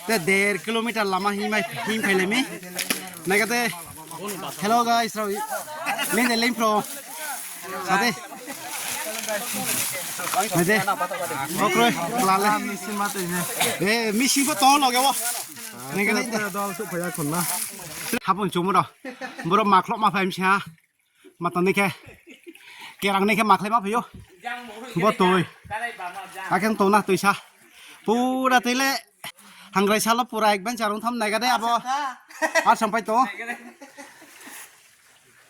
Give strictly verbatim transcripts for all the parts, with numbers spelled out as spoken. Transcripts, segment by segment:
Te der kilometer lama himai him phailemi. Nagate. Hello guys, rao. Min de lem pro. Sade. Sade. Okroi, lale. Eh, misi bo to loge wo. Nagate. Dol su phaya khonna. Hapun chumuro. Boro makhlo ma phaim sha. Matani khe, kerang ni khe makhlai ma phaiyo. Bo twi. Akeng tona twisa. Pura twi le hangrai salo pura ek ben charung tham nai gade abo. Ar sampai to.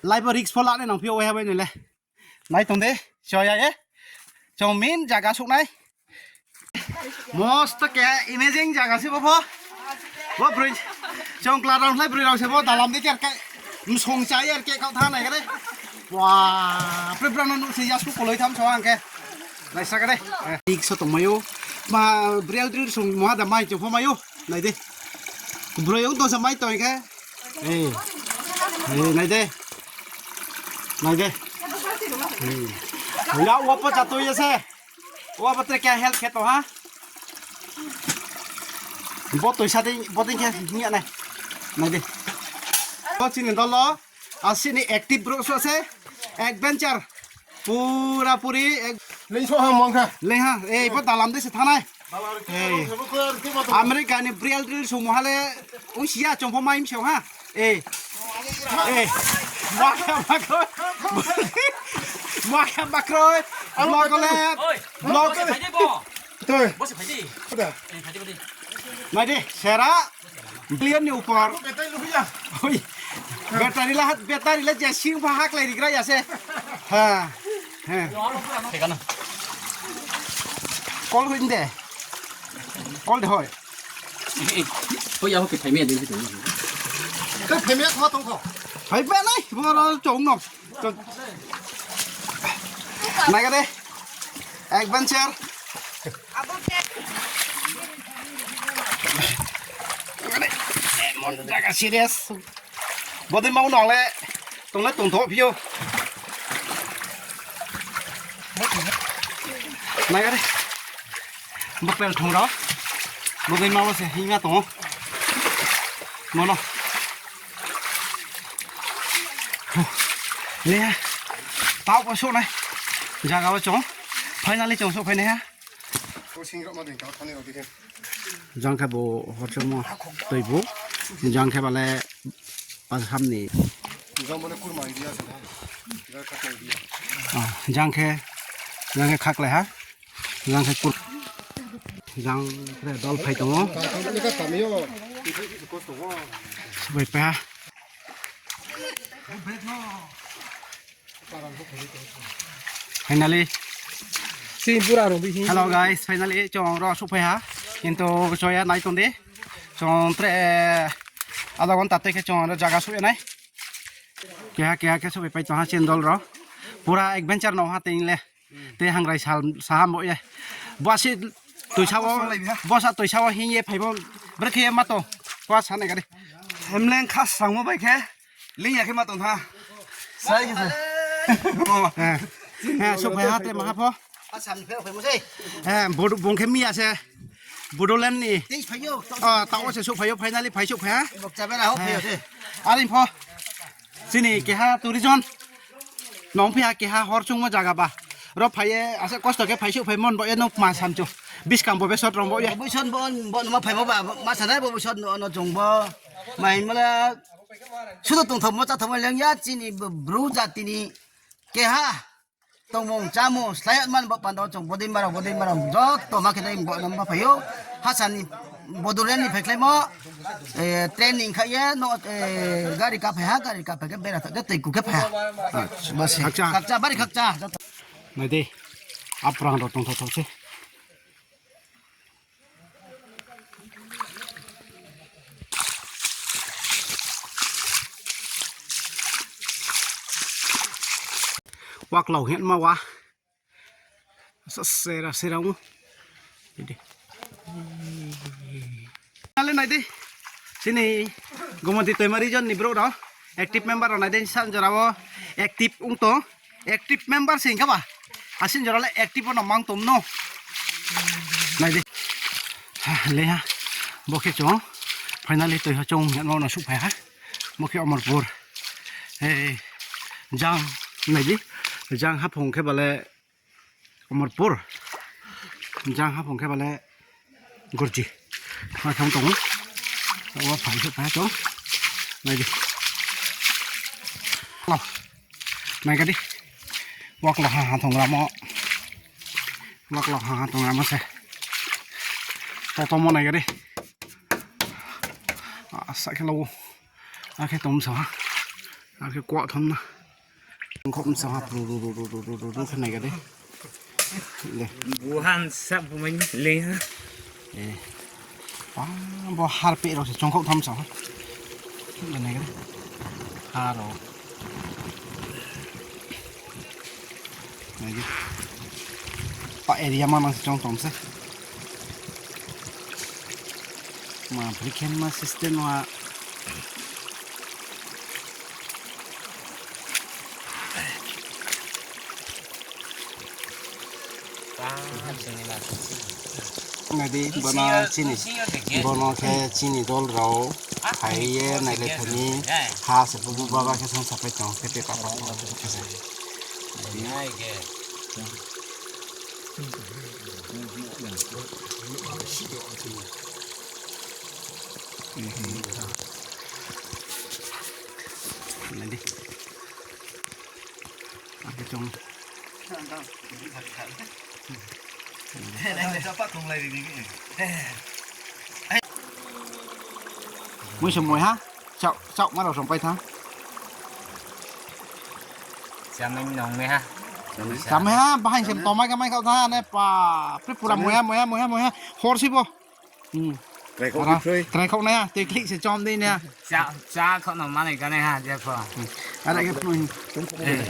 Lai bo risk phola ne nang phio wai habai nile. Nai tong de. Choya e. Chong min jaga suknai. Mosto ke amazing jaga se bo pho. Bo broi. Chong kla rang lai broi rang se bo dalam de ker ke. Msong chai er ke kau tha nai gare. Wah, pre brang no se ya su koloi tham so ang ke. Lai sa gare. Tik so tong mayo. Ma brial drill song mo da mai cho pho mayo. Nai de. Broi ong to sa mai to ke. Eh. Eh, nai de. Nai de. Eh. Ya wa pa cha to ya se. O abo tre kya help khe to ha? Bo toisa de, bo de khe niya nai. Nai de. To chini dolo, asini active bro so se, adventure. Pura puri ek Lengso ha mongkha. Lengha, eh, bo dalam de se thanai. Eh. America ni brial drill sumo hale, usia chompo maim se ha. Eh. Eh. Makha makro. Makha makro. Vlog le. Oi. Vlog. Bo se phaidi bo. Toi. Bo se phaidi. Ada. Eh, phaidi, phaidi. Nai de, sera. Billion ni upor. Betai lu ya. Oi. Battery la, battery la jasing pa hak lai rigra ya se. Ha. Ha. Thikana. Call hoin de. Call de hoi. Hoi, ya, hoi, phaimya de. Ka phaimya khoma tongkho. Phaimya nai, boro chong no. Nai ka de. Adventure. Mon jaga serious. Bodin mau nole. Tongle tongtho phio. Nai ka de. Bapel thong rok. Bwgwi ma bo se hinga tongo. Mono. Le. Tao bo so nai. Jaga bo chong. Finally chong so phainai ha. Ko sing rok ma ding ka thani rok dikhe. Jang khe bo hochmo twi bo. Jang khe bale pas hamni. Jang bole kurma idea sa. Jang kha idea. Ah, jang khe, jang khe khaklai ha. Jang khe kur-, jang khe dol phai tongo. Bai pa. Finally. Sing pura rong bisi. Hello guys, finally chong ro suphai ha. Kintu choya nai tong di. Chong tre adha ghonta tei khe chong ro jaga suya nai. Keha keha khe suphai pai tong ha chendol ro. Pura adventure no ha tei le. Tei hangrai sal saham bo ye. Bwsa twi sao, bwsa twi sao hing ye phaibo. Bwrwkhe ma to. Kwa sane gari. Hemleng khas sangmo bai khe. Ling ya khe ma tong tha. Sai khe. Eh. Eh, sok phai ha te ma ha pho. Asam ni phai phai mo sei. Eh, bodu bong khe mi ase. Bodoland ni. Tei phai yo. Ah, ta o se sok phai yo, finally phai sok phai ha. Bok cha bera ho phai yo se. Ari pho. Chini keha tourism. Nong phiya keha hor chungma jaga ba. Ro phaiye asa kosto khe phaisu phai mon bo e nok ma samchu. Biskang bo besot rong bo ye. Bo son bo, bo ma phai mo ba, ma sanai bo son no, no chung bo. Mai mala sudo tong thok mo cha thok mo leng ya chini bru jatini keha tongmung chamung slai man bo pando chung bodin barok, bodin barok jotto ma khe dai bo no ma phaio. Hasani bodoleni phai khlai mo. Eh, training kha ye no, eh, gari ka phai ha, gari ka phai khe bera tha, tei ku khe phai ha. Bas. Khakcha. Khakcha, bari khakcha. Nai de. Aprang rok tong thok thok se. Waklao hen ma wa. Sera sera mo. Nale nai de. Sini Gomoti Toima region ni bro ro. Active member ro nai de san jora o active ung to. Active member sing kaba. Asin jora le active no mang tom no. Nai de. Ha, le ha. Bo khe chwng finally twi ha chwng nokno suk phai ha. Bo khe Omorpur. Ei, jang naidi. Jang haphung khe bale Omorpur. Jang haphung khe bale Gurji. Ma thang tongo. Wa phai suk phai chwng. Naidi. Lo. Naikadi. Waklo ha ha thong ramo. Waklo ha ha thong ramo se. Totomo naikadi. Asa khe lo. Akhe tom sa. Akhe kwa thom na. Khom sa ha ru ru ru ru ru ru ru khe naikadi. Le. Buhan sa bumai le ha. Eh. Ah, bo har pe rok se chongkhok tham sa. Nai. Har rok. Nai. Pa area ma nang chong tom se. Ma bri khen ma system wa. Nadi, bono chini, bono khe chini dol rao, hai ye naile thani, ha se bubu baba khe song sapai tong, khe te papa tong, khe se. Nadi. Ake chong. Mui se mui ha. Chao, chao ma rok song pai thang. Chamai nong me ha. Chamai ha, bahai se tomai ka mai kau tha ne pa. Pri pura mui ha, mui ha, mui ha, mui ha. Hor si bo. Hmm. Trai khok ni trai. Trai khok nai ha, tei klik se chom dei nai ha. Cha, cha khok no manai ka nai ha, je pho. Hmm. Ara ke pho. Eh.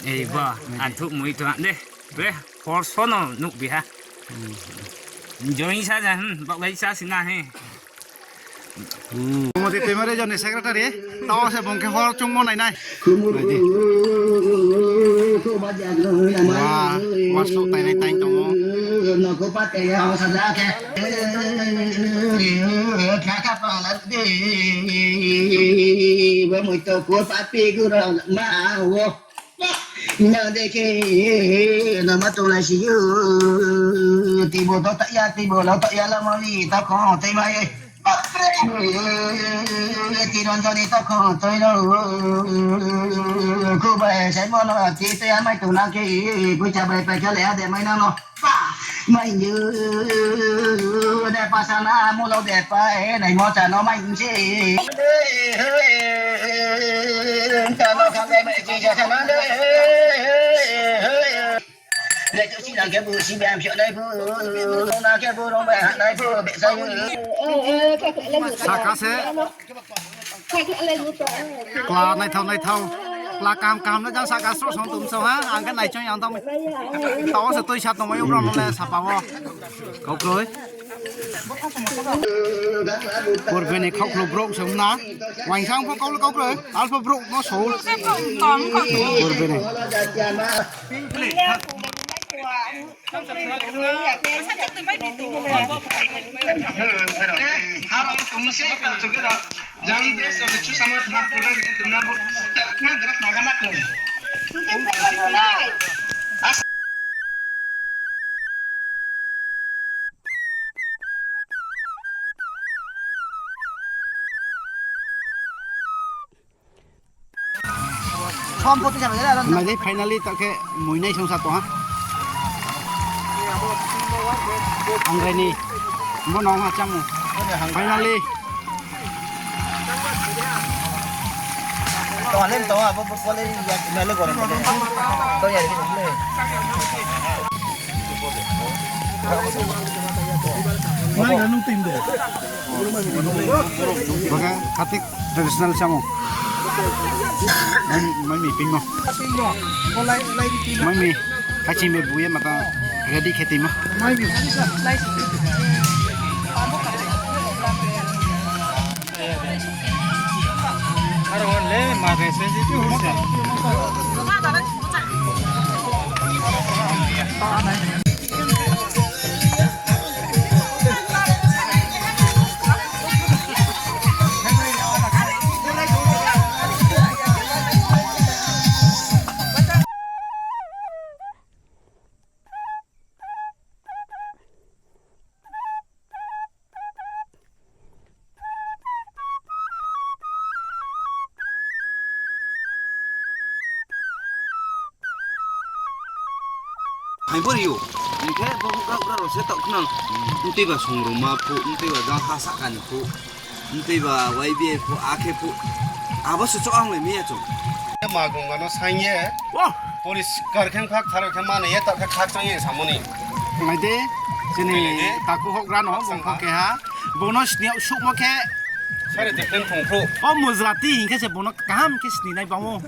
Ei bo, an thuk mui to de. Be, hor so no nuk bi ha. Hmm. Join sa ja, hmm, bak lai sa si na he. Hmm. Mo te te mare jone secretary. Tao se bongke hor chungmo nai nai. Naidi. Wa, wa sok tai nai tai tongo. Tibo to ta ya, tibo lo to ya, la mo ni ta ko te mai. Tironjoni tokho toino. Kubai sai mono ti te amai tuna ke. Kucha bai pai kale ade mai nano. Mai nyu. De pasana mulo de pai nai mo chano mai nse. Chano khale mai chi cha chana de. Saka se kla naithau naithau, kla kaham kaham no jang saka sro song tum song ha, ang khe naichong yang tong. Tao se twi sa tongmai ubra no le sapa o. Kok koi. Porbini khoklo brok song na. Wangsang pho kaul kaul kre, alpha bro no soul. Porbini. Naidi finally ta khe muinai songsa tong ha. Angraini. Bo nong ha chamu. Finally. To alen to abo bo kole ya mele gore. To ya ri. Mai ga nung tim de. Baka khatik traditional chamung. Mai, mai mi pingmo. Mai mi kachi me buye mata ready khe timo. Boriyo. Hingke bo hukra hukra rok se tok khna. Mtwi ba songruma phu, mtwi ba jang ha sakani phu, mtwi ba Y B A phu, akhe phu. Abo se chok ang le miya chong. Ma gongano sanye. Oh. Poriskar khe phak tharo khe mane ye tok khe khak chang ye samoni. Naide, chini Naide. Taku hok rano Khak bongkho chang keha. Bono sniya sukmo khe. Sare te khen thongphru. O mujrati hingke se bono kaham ke sninai bango.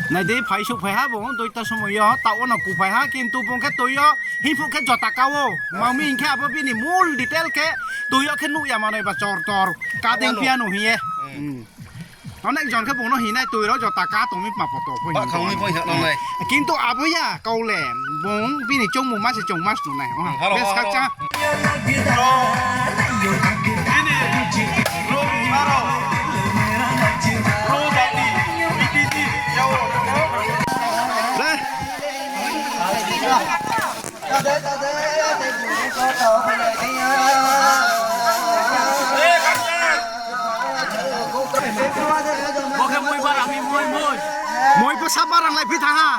Naide phai suk phai ha bo doita somoyo ta ono kuphai ha kintu bongkhe toyo himphuk khe jota kao. Mami hingke abo bini mul detail khe toyo khe nukya manoi ba chor tor. Kadeng Ano. Piano hiye. Hmm. Hmm. Onek jon khe bono hinai twi rok jota ka tongwi ma poto pho Ba hinwi khangwi tongwi. Pho hinwi nai. Kintu abo ya kaule bong bini chongmung ma se chong mas nunai. Oh, hmm, haro, bes haro. Khakcha. Bini rong haro. Rong jati, B T C, yao. Le. Moi bo sapa rang lai phi tha ha.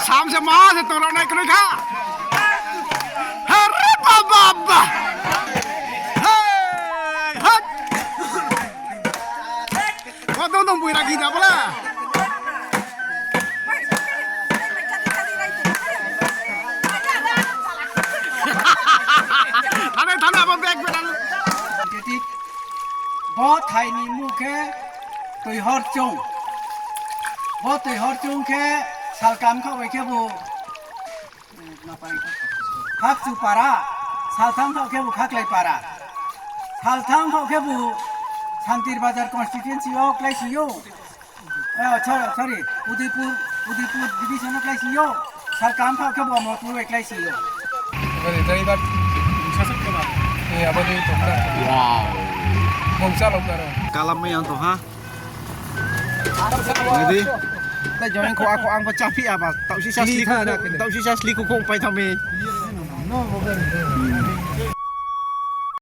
Samse ma se toro nai kroi kha. Hare baba ba. Hey, hat. Kodong dong buira gida bala. Thane thane abo bag belang. Bo thaini mung khe Twihor Chwng. Bo Twihor Chwng khe salkam kha bai khe bo Khakchu para, saltham kha khe bo Khaklai para. Saltham kha khe bo Santir Bazar constituency o klai sio. Eh, sorry, sorry, Udaipur, Udaipur division o klai sio. Salkam kha khe bo Amarpur bai klai sio. Bari driver sasuk khe ba. Eh, abo ni tokta. Wow. Bongsa lok daro. Kalam mai ang to ha. Nadi. Tai join ko ako ang pa chapi apa. Tau si sasli ko. Tau si sasli ko kong pai thame.